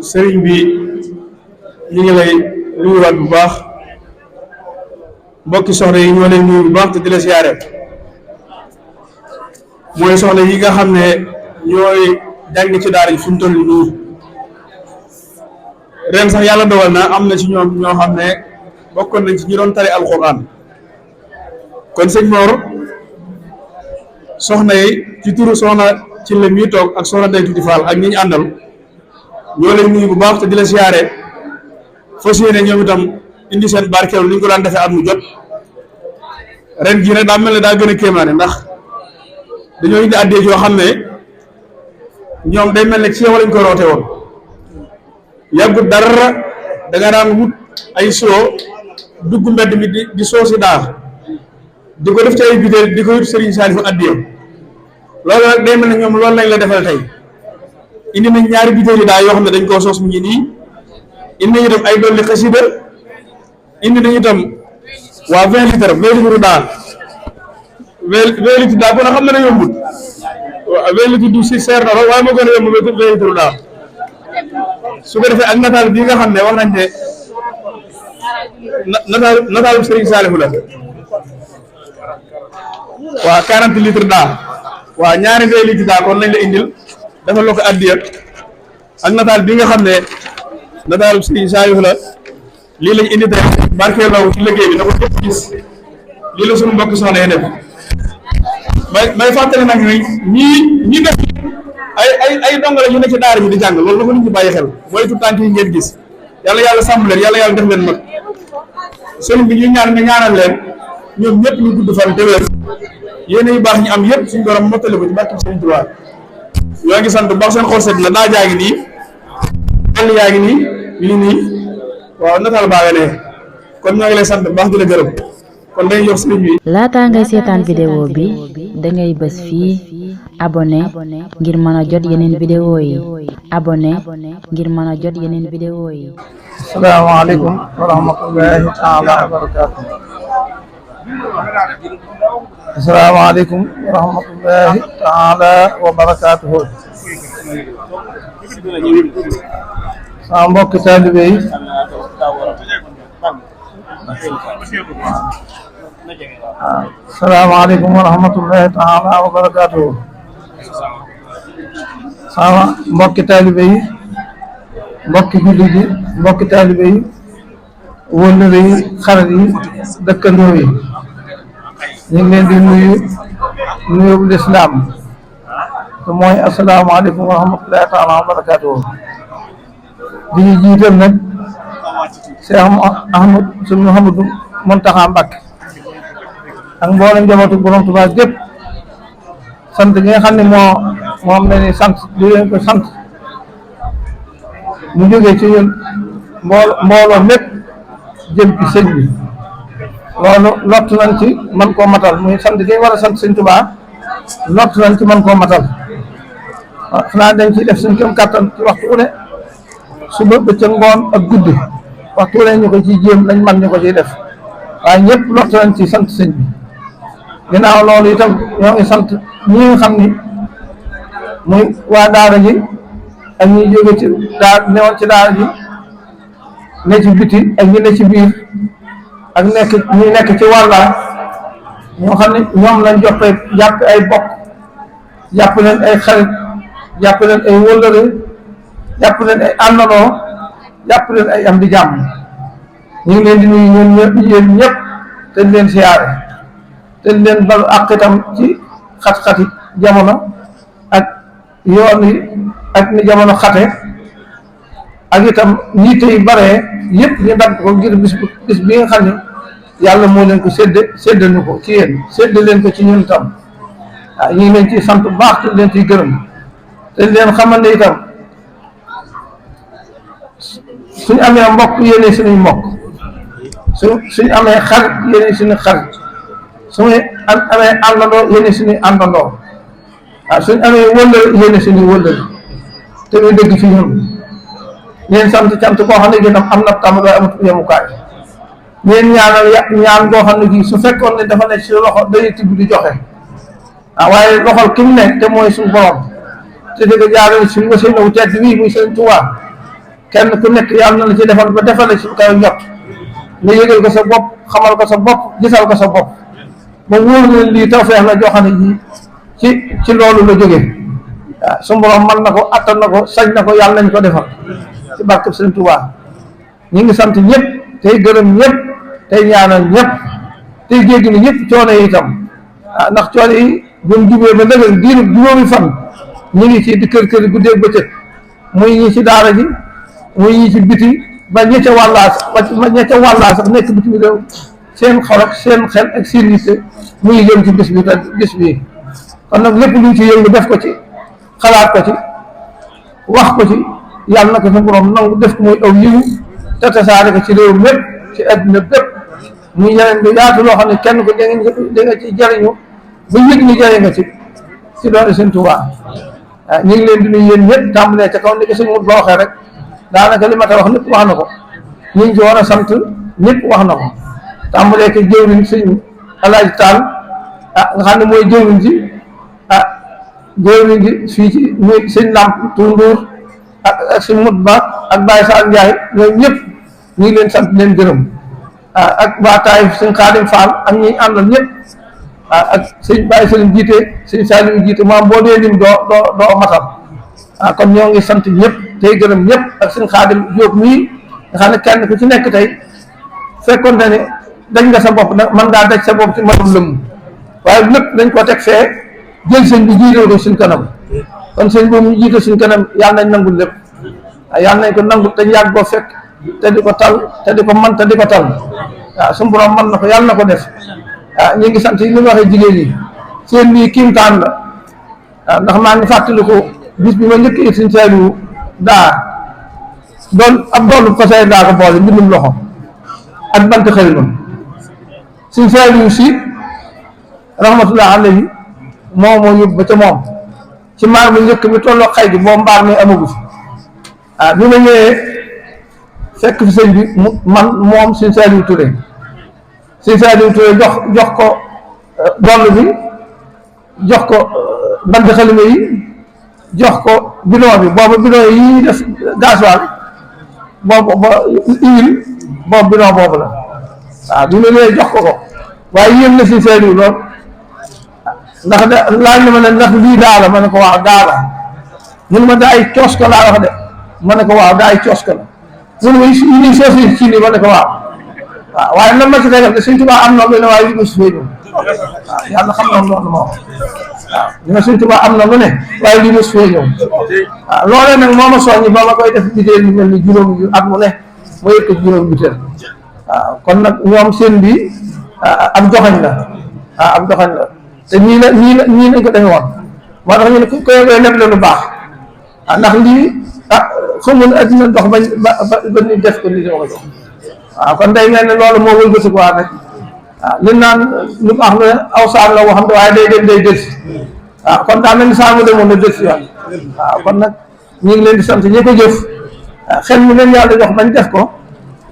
sëriñ bi ñu ngi lay nuyuwaat bu baax mbokki soxna yi ñoo lay nuyu bu baax te di la siyaare mooy soxna yi nga xam ne ñooy jàng ci daara ji fu mu toll nii ren sax yàlla dogal na am na ci ñoom ñoo xam ne bokkoon nañ ci ñi doon tari alxuraan kon sëñ Mor soxna yi ci turu soxna ci la mii toog ak soxna Ndeye Tuuti Fall ak ñi ñu àndal ñoo lay nuyu bu baax te di la siyaare fas yéene ñoom itam indi seen barkeelu ni ñu ko daan defee at mu jot ren jii nag daa mel ne daa gën a kéemaane ndax dañoo indi addee yoo xam ne ñoom day mel ne ci yow lañ ko roote woon yàggut dara da nga daan wut ay soo dugg mbedd mi di soo si daa di ko def ci ay biteel di ko yut Serigne Saliou addee loolu nag day mel ne ñoom loolu lañ la defal tey indi nañ ñaari biteel yi daa yoo xam ne dañ koo soos mu ngi nii indi nañu itam ay dolli xasida indi nañu itam waa 20 litres 20 litres daa 20 litres daa kon xam ne na yombut waaw 20 litres du si seer na lool waaye moo gën a yomb 20 litres daa su ko defee ak nataal bii nga xam ne wax nañ ne nataalu Serigne Saliou la waa 40 litres daa waa ñaari 20 litres daa kon lañ la indil dafa la ko addiya ak nataal bi nga xam ne nataalu Serigne Saliou la lii lañ indi tey barkeeloo ci liggéey bi na ko ñëpp gis lii la suñu mbokk soxna yi def may fàttali nag ñi def ay dongale yu ne ci daara bi di jàng loolu la ko nit ñi bàyyi xel mooy tout tànk yi ngeen gis yàlla sàmm leen yàlla def leen mag sëriñ bi ñu ñaan nga ñaanal leen ñoom ñëpp ñu gudd fan te wér yéen yu baax ñu am yëpp suñu borom mottali ko ci barke Sëriñ Tuubaa ñoo ngi sant bu baax seen xol set la naa jaa ngi nii àll yaa ngi nii lii nii waaw nataal baa nga ne kon ñoo ngi lay sant bu baax di la gërëm kon dañuy jox sëriñ bi. laataa ngay seetaan vidéo bi dangay bës fii abonné ngir mën a jot yeneen vidéo yi abonné ngir mën a jot yeneen vidéo yi. asalaamaaleykum wa rahmatullahi taala wa barakaatu. asalaamaaleykum wa rahmatullahi taala wa barakaatuhu. sama mbokki taalibe yi asalaamaaleykum wa rahmatullahi taala wa barakaatuhu. sama mbokki taalibe yi mbokki jullit yi mbokki taalibe yi wëllëre yi xarit yi dëkkandoo yi ñu ngi leen di nuyu lislaam te mooy asalaamaaleykum wa rahmatullahi taala wa barakaatuhu. di ñu jiital nag Cheikh Ahmad sunu Mouhamadou Mountakha Mbacké ak mboolem njabootu Borom Tuubaa gépp sant gi nga xam ne moom la ñuy sant di leen ko sant mu jógee ci ñun mbooloo mépp jëm ci sëñ bi loolu lott nañ ci man koo matal muy sant gi war a sant sëñ Tuubaa lott nañ ci man koo matal waaw xanaa dañ ciy def suñ kéem kàttan ci waxtu wu ne suba bëccëg ngoon ak guddi waxtu wu ne ñu ko ciy jéem lañ man ñu ko ciy def waaye ñëpp lott nañ ci sant sëñ bi ginnaaw loolu itam ñoo ngi sant ñi nga xam ni muy waa daara ji ak ñi jóge ci newoon ci daara ji ne ci biti ak ñi ne ci biir ak ñi nekk ci wàllaa ñoo xam ne ñoom lañ jàpp ay bokk jàpp leen ay xarit jàpp leen ay wëllëre jàpp leen ay àndandoo jàpp leen ay am di jàmm ñu ngi leen di nuyu yéen ñëpp te leen siyaare te leen balu àq itam ci xat-xati jamono ak yoon yi ak ni jamono xate ak itam yitte yu bare yëpp ñu dagg ko ngir bis bi nga xam ne yàlla moo leen ko séddal ñu ko ci yéen séddal leen ko ci ñun itam waaw ñu ngi leen ciy sant bu baax te leen ciy gërëm te leen xamal ne itam suñu amee mbokk yéene suñuy mbokk suñu amee xarit yéene suñu xarit suñu amee àndandoo yéene suñuy àndandoo waaw suñu amee wëllëre yéene suñuy wëllëre te muy dëgg fi ñun ñeen sant cant koo xam ne gën am na tàmbali amut yemukaay ñeen ñaan koo xam ne kii su fekkoon ne dafa nekk si loxo dañuy tibb di joxe waaye loxol ki mu ne te mooy suñu borom te dëgg jaarale suñu wasiila wu tedd bii muy Sëriñ Tuubaa kenn ku nekk yàlla na la ci defal ba defal la ci kaw njot nga yëgal ko sa bopp xamal ko sa bopp gisal ko sa bopp ba wóor na lii tawfeex la joo xam ne ci loolu la jógee waaw su borom mën na ko attan na ko sañ na ko yàlla nañ ko defal ci barkeb Sëriñ Tuubaa ñu ngi sant ñëpp tey gërëm ñëpp tey ñaanal ñëpp tey jéggi ni ñëpp coono yi itam ndax coono yi buñ jubee ba dëgër diiru juróomi fan ñu ngi ci di kër guddeeg bëccëg muy ñi ci daara ji muy ñi ci biti ba ña ca wàllaa sax nekk bitim réew seen xol ak seen xel ak seen yitte muy jëm ci bis bi te bis bii kon nag lépp luñ ci yëngu def ko ci xalaat ko ci wax ko ci yàlla na ko sa borom nangu def ko muy aw yiwu te tasaare ko ci réew mépp ci adduna bépp muy yeneen lu yaatu loo xam ne kenn ko da nga ci jëriñu ba yëg ni jëriñ nga ci doole Sëriñ Tuubaa waaw ñu ngi leen di nuyu yéen ñëpp tàmbalee ca kaw ni ko sëñ Mut ba waxee rek daanaka li ma ta wax ñëpp wax na ko ñu ngi ci war a sant ñëpp wax na ko tàmbalee ko jëwriñ sëñ Alaaji Taal nga xam ne mooy jëwriñ ji jëwriñ ji fii ci muy sëñ Lamp Tunduur ak sëñ Mut Ba ak Baye Sall Ndiaye ñoom ñëpp ñu ngi leen sant leen gërëm ak waa Taayif sëñ Xaadim Fall ak ñi àndal ñëpp ak sëñ Baye Sëriñ jiite sëñ Saliou jiite maam boo dee lim doo matal kon ñoo ngi sant ñëpp tey gërëm ñëpp ak sëñ Xaadim Jóob mii nga xam ne kenn ku ci nekk tey fekkoon na ne dañ nga sa bopp nag mën ngaa daj sa bopp ci mënul lëmm waaye lépp dañ ko teg fee jël sëñ bi jiitoo ko suñ kanam kon sëñ boobu ñu jiite suñ kanam yàlla nañ nangul lépp yàlla nañ ko nangul te yàgg koo fekk te di ko tal te di ko man te di ko tal waaw suñu borom mën na ko yàlla na ko def ñu ngi sant yi li mu waxee jigéen ñi seen lii kiimtaan la waaw ndax maa ngi fàttaliku bis bi ma njëkk it suñ Saaliwu doon ab doolu fasay daa ko boole mbindum loxo ak bant xëy na suñ Saaliwu si rahmatullah alayhi moo yóbbu ba ca moom ci maar mi njëkk mi tolloo xay gi boo mbaar mi amagu fi bi ma ñëwee fekk fi sëñ bi moom suñ Saaliwu Touré suñ Saaliwu Touré jox ko doll bi jox ko bant xalima yi jox ko bidon bi boobu bidon yi def gasoil boobu bidon boobu la waaw bi ma ñëwee jox ko waaye yéen na suñ Saaliwu lool ndax laaj na ma ne ndax lii daala ma ne ko waaw daala mun ma daay coos ko laa wax de ma ne ko waaw daay coos ko la mun ma yi nii soosi ci nii ma ne ko waaw waaye nan ma ci tegal de Sëñ Tuubaa am na lu ne waaye li ma si fay ñëw waaw yàlla xam na loolu moo waaw li ma Sëñ Tuubaa am na lu ne waaye li ma si fay ñëw waaw loolee nag moo ma soññi ba ma koy def biteel yu mel ni juróomi at mu ne ma yëg ko juróomi biteel waaw kon nag ñoom seen bi ab joxañ la ab joxañ la te nii lañ ko defee woon moo tax ñu ne ku koy leb la lu baax ndax lii xamul addina dox ba ni def ko lii dama ko jox waaw kon day mel ne loolu moo wëlbati ko rek li naan lu baax lu ne aw saar la woo xam ne waaye day dem day dësi kon daa mel ni saar mu demoon na dësi yoon kon nag ñu ngi leen di sant ñi ko jëf xel mi leen yàlla jox bañ def ko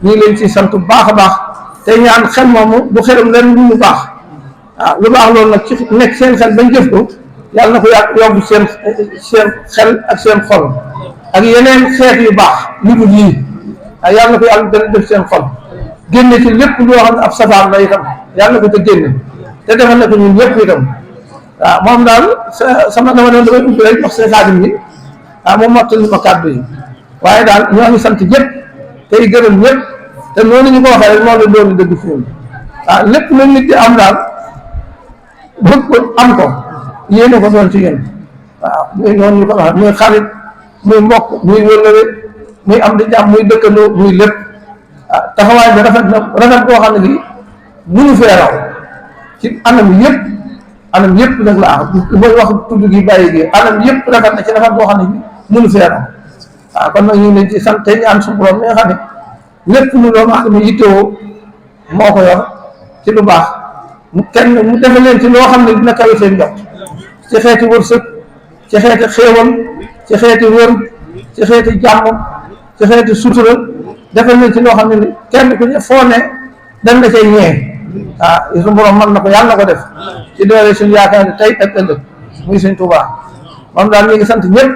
ñu ngi leen ci sant bu baax a baax te ñaan xel moomu bu xelam leen lu baax lu baax loolu nag ci nekk seen xel bañ jëf ko yàlla na ko yóbbu seen xel ak seen xol ak yeneen xeet yu baax yu dul yii yàlla na ko yàlla def seen xol génne ci lépp loo xam ne ab safaan la itam yàlla na ko ca génne te defal na ko ñun ñëpp itam moom daal sama dama ne damay ubbi rek wax seen xaadim yi moom mottali ma kàddu yi waaye daal ñoo ngi sant ñëpp tey gërëm ñëpp te noonu ñu ko waxee rek noonu la doon dëgg fi ñun lépp lu nit di am daal bëgg ko am ko yéene ko doon ci yéen muy noonu ñu ko waxee muy xarit muy mbokk muy wëllëre muy am di jàmm muy dëkkandoo muy lépp taxawaay bi rafet boo xam ne gi mënu fee raw ci anam yëpp nag la mooy wax tudd gi bàyyi gi anam yëpp rafet na ci rafet boo xam ne gi mënu fee raw kon nag ñu ngi leen ci sant te ñaan suñu borom mi nga xam ne lépp lu doomu aadama yittewoo moo ko yor ci lu baax mu defal leen ci loo xam ne dina kawe seen jot ci xeeti wërsëg ci xeeti xéewal ci xeeti wër ci xeeti jàmm ci xeeti sutura defal leen ci loo xam ne kenn ku ne foo ne dañ la cay ñee suñu borom mën na ko yàlla na ko def ci doole suñu yaakaar ne tey ak ëllëg muy Sëñ Tuubaa moom daal ñu ngi sant ñëpp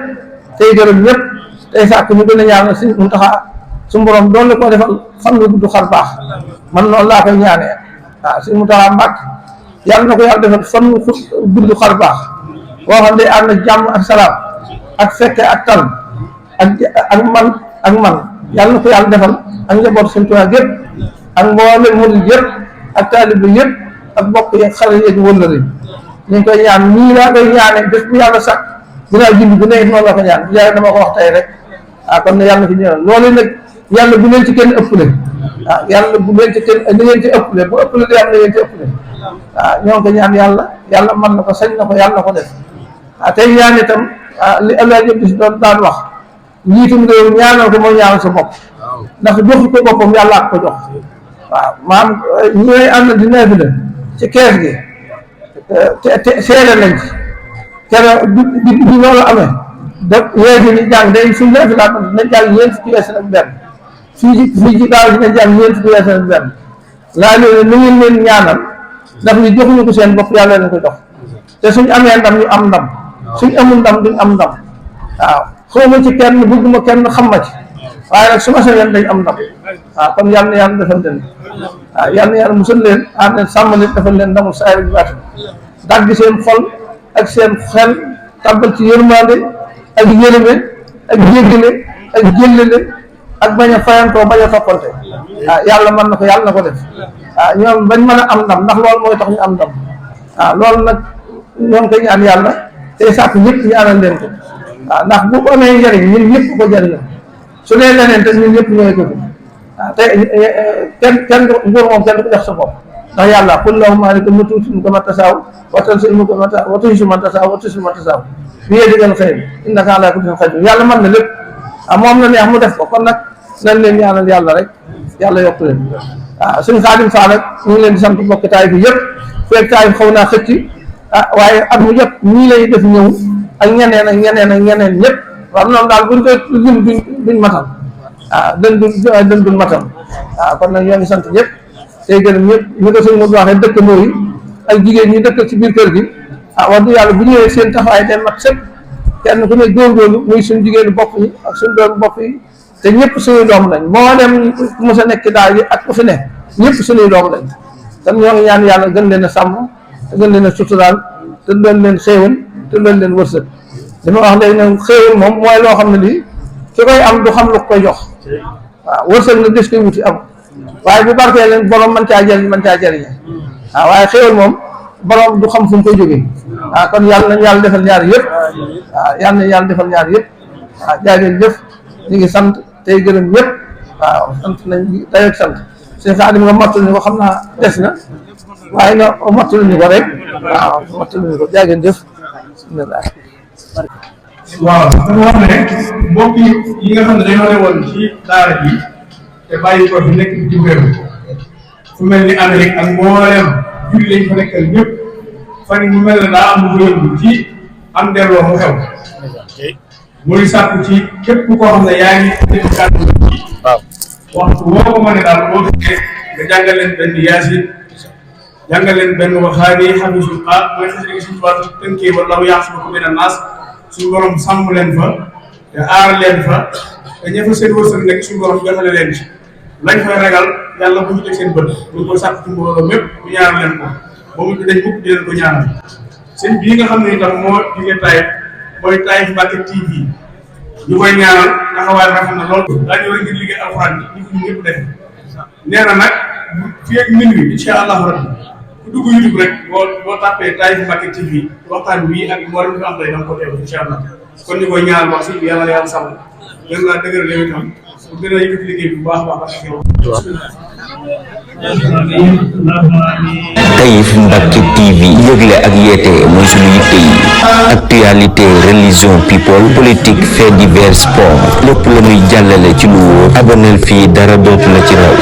tey gërëm ñëpp tey sàkk ñu gën a ñaanal si Muntaxa su borom doon la ko defal fan nga gudd xar baax man noonu laa koy ñaanee waaw si Muntaxa Mbàkke yàlla na ko yàlla defal fan nga gudd xar baax boo xam day ànd ak jàmm ak salaam ak fekke ak tal ak man yàlla na ko yàlla defal ak njaboot seen tuwaay yëpp ak mboolem murid yëpp ak taalibe yëpp ak bokk yeeg xale yeeg wëllëre ñu ngi koy ñaan nii laa koy ñaanee bés bu yàlla sax dinaa julli bu nekk noonu la ko ñaan jaay dama ko wax tey rek kon ne yàlla na fi ñëw loolu nag yàlla bu leen ci kenn ëppale yàlla bu leen ci kenn ni ngeen ci ëppale bu ëppale day am na ngeen ci ëppale ñoo ngi ko ñaan yàlla mën na ko sañ na ko yàlla na ko def tey ñaan itam li Allah yëpp di si doon daan wax njiitum réew ñaanal ko mooy ñaanal sa bopp ndax joxu ko boppam yàlla ak ko jox waaw maam ñi ngay ànd di neefi la ci kees gi te seede nañ ci kere bi loolu amee da weesi ni jàng day suñ neefi laa nañ jàng ñeent fukki wees ak benn fii ci daaw si nañ jàng ñeent fukki wees ak benn laa leen nu ngeen leen ñaanal ndax ñu joxuñu ko seen bopp yàlla leen ko jox te suñ amee ndam ñu am ndam suñ amul ndam duñ am ndam waaw xawma ci kenn bëgguma kenn xam ma ci waaye nag su ma sañoon dañ am ndam kon yal na yàlla defal leen yal na yàlla musal leen aar leen sàmm leen defal leen ndamul saay bi baatu dagg seen xol ak seen xel tàbbal ci yërmande ak yërëme ak jéggale ak jëllale ak bañ a fayantoo bañ a toppante yàlla mën na ko yàlla na ko def ñoom bañ mën a am ndam ndax loolu mooy tax ñu am ndam loolu nag ñoo ngi koy ñaan yàlla tey sàkk ñëpp ñaanal leen ko ndax bu amee njëriñ ñun ñëpp ko jëriñoo su dee leneen te ñun ñëpp ñooy ko fi te kenn nguur moom kenn du ko jox sa bopp ndax yàlla qul allahumma maalika mulki tu'ti man tashaa'u wa tanzi'ul mulka mimman tashaa'u wa tu'izzu man tashaa'u wa tuzillu man tashaa'u bi yadikal khayr innaka alaa kulli shay'in qadiir yàlla mën na lépp moom la neex mu def ko kon nag nañ leen ñaanal yàlla rek yàlla yokk leen suñu Xaadim Faal rek ñu ngi leen di sant bokki taay bi yëpp fekk taay bi xaw naa xëcc waaye at mu jot nii lay def ñëw ak ñeneen ñëpp waaw noonu daal buñ koy lim duñ matal duñ matal kon nag ñoo ngi sant ñëpp tey gërëm ñëpp ñu ko sëñ Modou waxee dëkkandoo yi ak jigéen ñi dëkk ci biir kër gi wax dëgg yàlla bu ñëwee seen taxawaay day mat sëpp kenn ku ne góorgóorlu muy suñu jigéenu bopp yi ak suñu doomu bopp yi te ñëpp suñuy doom lañ moo dem mos a nekk daal yi ak ku fi ne ñëpp suñuy doom lañ kon ñoo ngi ñaan yàlla gën leen a sàmm te gën leen a suturaal te doon leen xéewal te doon leen wërsëg dama wax léegi nag xéewal moom mooy loo xam ne lii ki koy am du xam lu koy jox waaw wërsëg na des koy wuti am waaye bu barkee leen borom mën caa jëriñ waaye xéewal moom borom du xam fu mu koy jógee kon yàlla nañ yàlla defal ñaar yëpp yàlla nañ yàlla defal ñaar yëpp jaay leen jëf ñu ngi sant tey gërëm ñëpp sant nañ tey ak sant seen Xaadim nga mottal ñu ko xam naa des na waaye nga mottal ñu ko rek mottal ñu ko jaay leen jëf waaw dama wax ne mbokk yi nga xam ne dañoo ne woon ci daara ji te bàyyi ko fi nekk ci réew fu mel ni Amérique ak mboolem julli lañ fa nekkal ñëpp fan yi mu mel ne daa am lu yëngu ci am delloo mu xew muy sàkku ci képp koo xam ne yaa ngi def kàddu ci waxtu woo ko mën a daal boo fekkee nga jàngal leen benn yaasin jàngal leen benn waxaani xamisul mooy xasida gi suñu tubaab tënkee wala yaxsimukum mina naas suñu borom sàmm leen fa te aar leen fa te ña fa seen wërsëg nekk suñu borom joxale leen ci lañ fay ragal yàlla bu ñu teg seen bët ñu ko sàkk ci mbooloo mépp ñu ñaanal leen ko ba mu dañ bukk di leen ko ñaanal seen bii nga xam ne itam moo jigee Taïf mooy Taïf Mbacke TV ñu koy ñaanal taxawaay rafet na lool daañu war a ngir liggéey alxuraan bi ñu ko ñëpp def nee na nag fii ak minuit incha allahu rabbi ku dugg YouTube rek boo tàppee Taïf Mbacke TV waxtaan bii ak moo fi am day danga ko teew incha allah kon ñu koy ñaanal wax si yàlla yàlla sàmm gën laa dëgër léegi tam bu gën a yëkkati liggéey bi bu baax a baax ak yow. Taïf Mbacke TV yëgle ak yeete mooy suñu yitte yi actualité religion people politique fait divers sport lépp la muy jàllale ci lu wóor aboneel fii dara dootu la ci raw